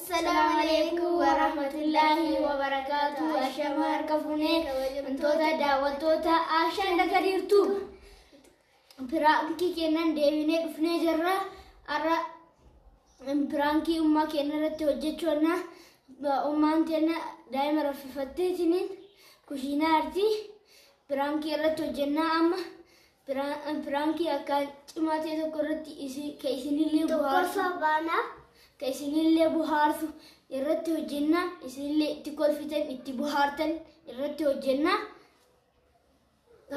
Assalaamu alaikum warahmatullaahi wabarakaatu. Ashama harka fuunee wantoota daawwattoota Ashaan Dakariirtu. Piraankii kennan deebinee dhufnee jirra. Har'a piraankii ummaa keenya irratti hojjechuudha. Ummaan keenya daa'ima raffifatteetiniin kushiinaa arti. Piraankii irratti hojjennaa amma. Piraankii akkaan cimaa ta'e tokko irratti ka isinillee bohaarsu. Tokkoffaa baanaa. Ka isinillee bohaarsu irratti hojjennaa, isinillee itti kolfitan, itti bohaartan irratti hojjennaa.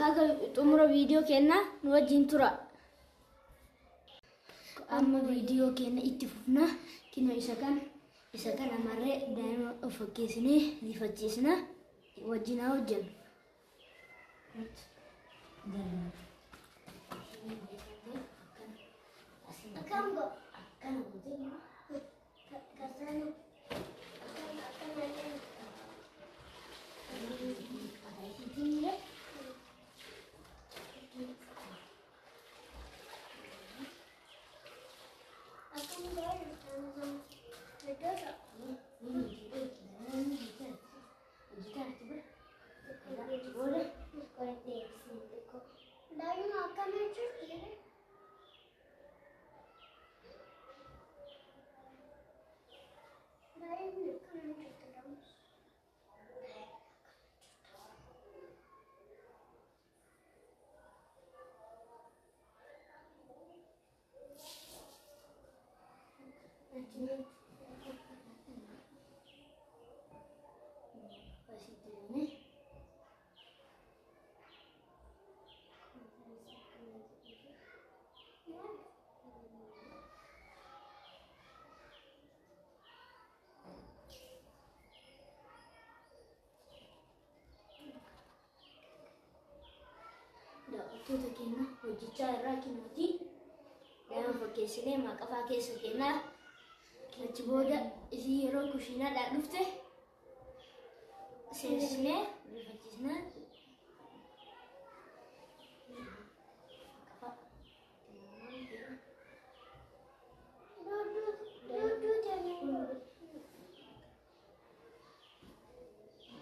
Haga xumura viidiyoo keenyaa nu wajjin tura. Amma viidiyoo keenya itti fufna. Kinoo isa kana marree daa'ima of fakkeessinee rifachiisna, wajjin haa hojjennu. Akkam go? Akkana gootee Kasana. Akkana akkana. Akkam go? Daa'ima akkana jirti. Daa'imni akkana jirti. Daawwattoota keenya, hojjechaa irraa kinooti. Daa'ima fakkeessinee maqafaa keessa kennaa. Achi booda isii yeroo kushiinaadhaa dhufte seensisnee rifachiisnaa. Maqafaa.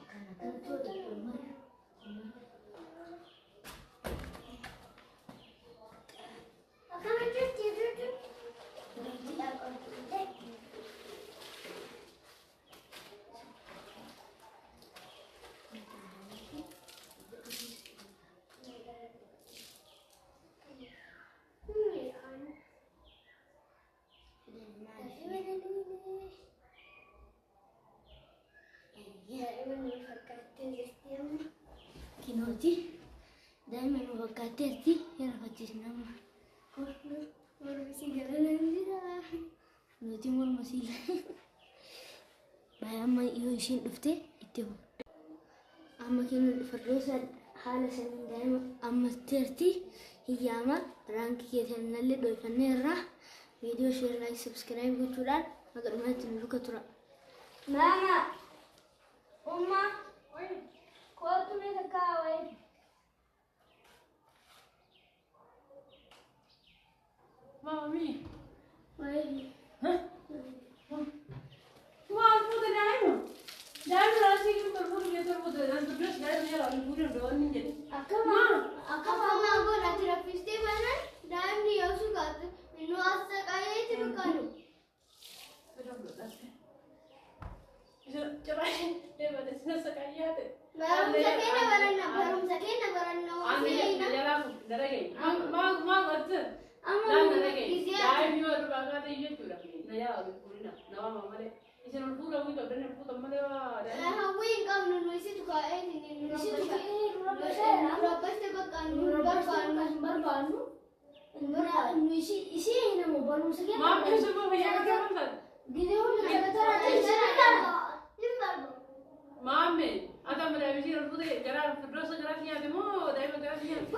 Kana kantoota. Akkana jirti jirti. Daa'ima nu fakkaattee jirti amma. Kinooti daa'ima nu fakkaatteerti, rifachiisna amma. Mormi si garanaan jira. Nuti morma sii baay'ee amma yoo ishiin dhufte itti amma kennu firdoosa haala saniin daa'ima ammasteerti hiyyaama. Piraankii keessanallee dhoofannee irraa viidiyoo share, like, subscribe gochuudhaan haga dhumaatti nu duuka tura. Maama! Umma! Kootu mee takka wayi. Mami. Wayi. Maal fuute daa'ima? Daa'ima raasii kun torbuun kee torbuute dan turres daa'ima jala ol fuudhan doon ni jedhe. Akkama Akkama godhati raffistee baanaan daa'imni yoo sugaatu nu as saqayeeti bakkaanu. Isa ciraashi deemate sina saqayyaate. Barumsa keenya baranna, barumsa keenya baranna Ani ofii. jalaa dalagee. Maal maal godhate? Amma Naan dalagee. Daa'imni yoo durbaa kaate jechuudha. Na yaa ol fuudhina na waama malee. Isin ol fuudha wii qabdan ol fuutan malee waa daa'ima. Hawwii hin qabnu, nu isitu kaa'ee nu Isitu rabbasha. ka'ee nu rabbasheera. Nu rabbashte bakka nu Nu barbaannu. hin barbaannu. Nu isii nama barumsa keenya. Maaf ibsu fayyaa qabdan. Gizee hunda tagataraa ta'e. Hin barbaannu. Maamme, ata amma daa'ima isheen ol fuute garaa firdoosa garaa nyaate moo daa'ima garaa nyaate?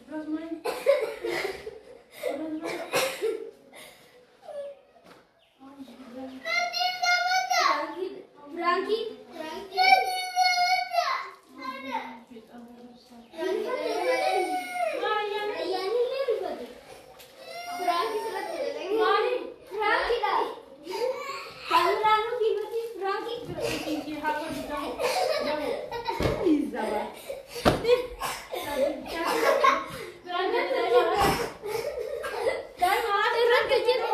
Firdoos maal? Firdoos maal? Piraankii. Piraankii. Maal ayyaana? Ayyaanillee rifate. Piraanki sirratti dalagee. Maali? Piraankiidha. Kaameraanuu kiimatti piraankii. Kinki haa godhu jamu. Jamu. Izaba. Piraanki daa'ima. Daa'ima haati Irratti hojjetu.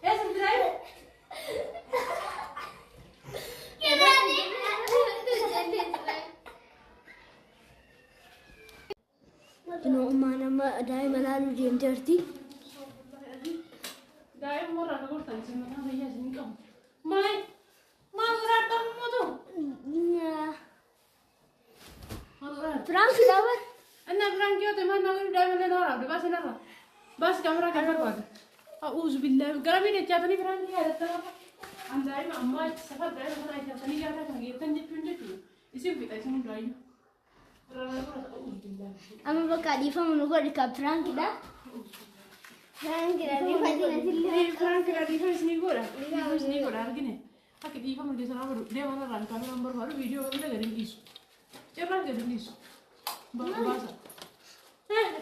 Eessa daa'ima? Kunoo ummaan amma daa'ima laaluu deemteerti. Daa'ima warra akka gortan isin mataa fayyaa isin hin qabu. Maal? Maal waraabaa mootu? Maal waraabaa? Piraankiidha bar. Anna biraan kiyoote maal na godhu daa'ima illee na waraabde baasi narra. Baasi kaameraa kan barbaadu. A'uuzu billaahi gara miidha jaatanii biraan ni yaadatta lafa. An daa'ima ammaa safar daa'ima kana jaatanii yaada kan geettan jechuun jechuudha. Isin fixa isin hundaayyuu. A'uuzu billaahi. Amma bakka dhiifama nu godhi ka piraankiidha. Piraankiidha rifatina sillee. Biraan dhiifama isinii godha. Dhiifama isinii godha argine. Akka dhiifama keessan barbaadu deema narraan kaameraan barbaadu viidiyoo illee gadi hin dhiisu. Cirraan gadi hin dhiisu. Baasa.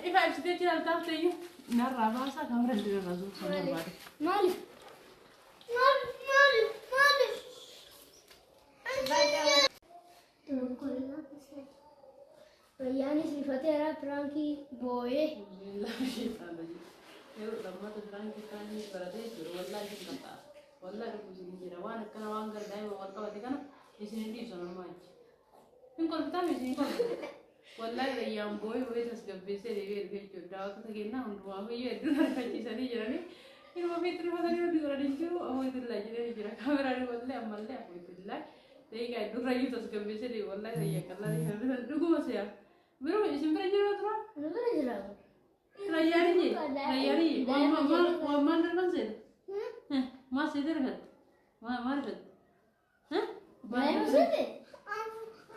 Ifa ibsitee jira taafteeyyuu narraa baasa kaameraan illee irraa zuuqsa barbaadu. Maaliif? Maal maal maal. Rayyaanis rifateera piraankii boo'ee. Yeroo lammaata biraankii isaanii baratee jiru wallaahi isin qaxxaa'a. Wallaahi dhufu isin jira waan akkana waan gara daa'ima wal qabate kana isin hin dhiisu ammaa achi. Hin kolfitaame isin hin kolfitu. Wallaahi rayyaan boo'ee boo'ee tasgabbeessee deebi'ee dhufe jechuudha. Daawwattoota kennaa hundumaa fayyoo hedduun ariifachiisanii jiranii. Ilma ofiitti rifatanii hundi godhanii jiru. Afuutillaa jedhanii jira. Kaameraan wallee ammallee afuutillaa. Daqiiqaa hedduun rayyuu tasgabbeessee deebi'e wallaahi rayyaa qal'aa dhuguma si'a. Biruma isin bira jiru tura. Nu bira jira. Rayyaaniyye, rayyaaniyye, waan maal darban seeta? Maal seete rifatte? Maal rifatte? Daa'ima seete?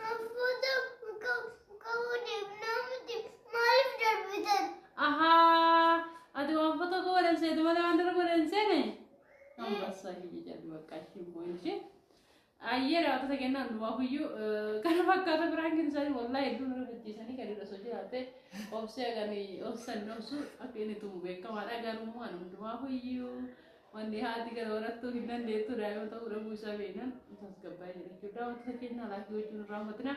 Anfuuta qabu deemnaa miti maaliif darbitan? Ahaa, ati waan foto koo godhan seete malee waan darbu godhan seene? Ambassaa hiyyi jedhu bakka ishiin boo'inshi. Ayyee daawwattoota kennaa hundumaa huyyuu kana fakkaata biraankiin isaanii wallaahi hedduun rifachiisanii kan irra osoo jiraatte obsee kan obsan obsu akka inni tumu beekamaadha garuu waan hundumaa huyyuu wanni haati gara horattuu hin dandeettu daa'ima ta'uu dhabuu isaa beeknan tasgabbaa'ee jira jechuudha. Daawwattoota kennaa laakii gochuun irraanfatina.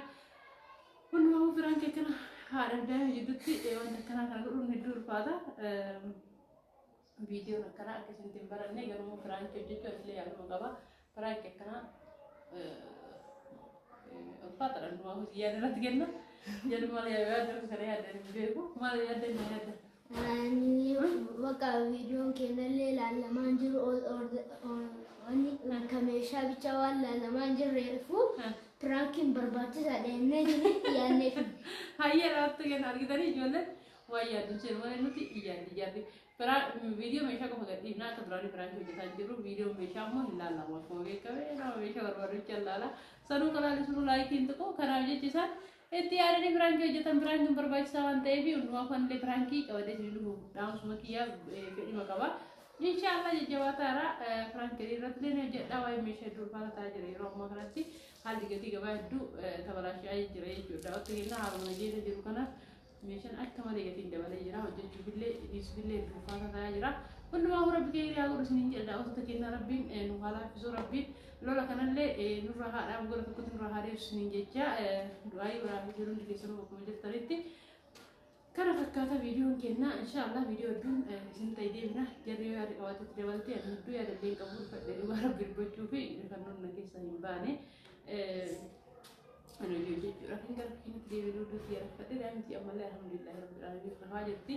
Hundumaa biraankii akkana haadha daa'ima jidduutti wanta akkanaa kana godhuun hedduu ulfaata. Viidiyoon akkanaa akka isin hin baranne garuu biraankii hojjechuu illee yaaduma qaba. Biraankii akkanaa ulfaataadha hundumaa hojii yaada irratti kenna. Jedhu maal yaada kana yaada hin beeku maal yaada hin yaada. Ani bakka viidiyoon kennallee ilaalamaa jiru wanni akka meeshaa bichaa waan ilaalamaa hin jirreefu piraankiin barbaachisaadha jennee jirru yaadnee fi. Hayyee dhaabtu kenna argitanii ijoolleen waan yaaddu seenu malee nuti yaaddi yaaddi. Viidiyoo meeshaa qofa gadhiifnaa akka duraanii biraankii hojjetaa jirru viidiyoo meeshaa immoo hin laalamu akkuma beekame nama meeshaa barbaadu jecha laala. Sanuu kalaalee sunuu laayikiin xiqqoo kanaaf jechi isaan itti yaadanii biraankii hojjetan biraankiin barbaachisaa waan ta'eef hundumaa fanillee biraankii qabatee isin dhufu dhaamsuma kiyyaa fedhima qaba. Inshaallah jajjabaataadha. Biraankii irratti illee hojjedhaa waa'ee meeshaa hedduu ulfaata ta'aa jira yeroo ammaa kanatti haalli gatii gabaa hedduu tabalaashaa jira jechuudha. Daawwattoota kennaa haaluma nageenya jiru kanaaf meeshaan akka malee gatiin dabalee jira hojjechuufillee dhiisuufillee hedduu ulfaata ta'aa jira. Hundumaa rabbi keenya haa godhu isiniin jedha daawwattoota kennaa rabbiin nu haa laaffisu rabbiin lola kanallee nurra haa dhaabu gara tokkotti nurra haa deebisu isiniin jecha du'aayii biraa fi jiruun keessanuu bakkuma jirtanitti. Kana fakkaata viidiyoon kenna inshaallah viidiyoo hedduun isin ta'e deemna jarri yoo yaada qabaatetti dabaltee ani hedduu yaada illee hin qabu fadhee dhugaa rabbi dubbachuu fi fannoon na keessa hin baane. Ani hojii hojjechuudha kan gara keenyatti deebiin hundatti yaadafadhe daa'imti ammallee alhamdulillahi rabbil aalamiin rafaa jirti.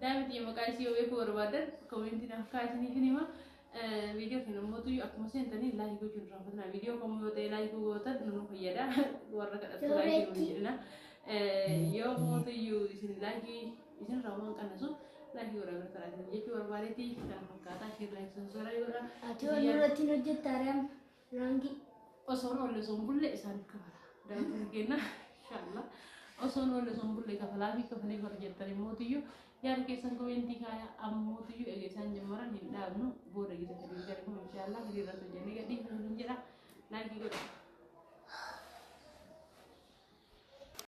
Daa'imti maqaa isii yoo beekuu barbaadan koomentii naaf kaa'aa isiniif hin hima. Viidiyoo kana immoo akkuma seentanii laayikii gochuun irraanfatina. Viidiyoo kamuu yoo ta'e laayikii gootan nu fayyada. Warra kadhatu laayikii nu jedhina. Yoo mootiyyuu isin laayikii isin irraa waan qannasu laayikii godhaa bira taraatiin jechuu barbaadeeti. Kana fakkaataa isheen laayikii sansoora godha. Ati waan irratti hin hojjettaa reem piraankii. Osoon oolle osoon bulle isaaniif kafala. Daawwattoota keenya inshaallah. Osoon oolle osoon bulle kafalaa fi kafalee warra jettan mootiyyuu yaada keessan komentii kaaya ammootiyyuu egaa isaan jammaran hin dhaabnu booda gisa sadii gargamu inshaallah hiriirratti hojjennee gadhiifnu hin jedha. Laayikii godha.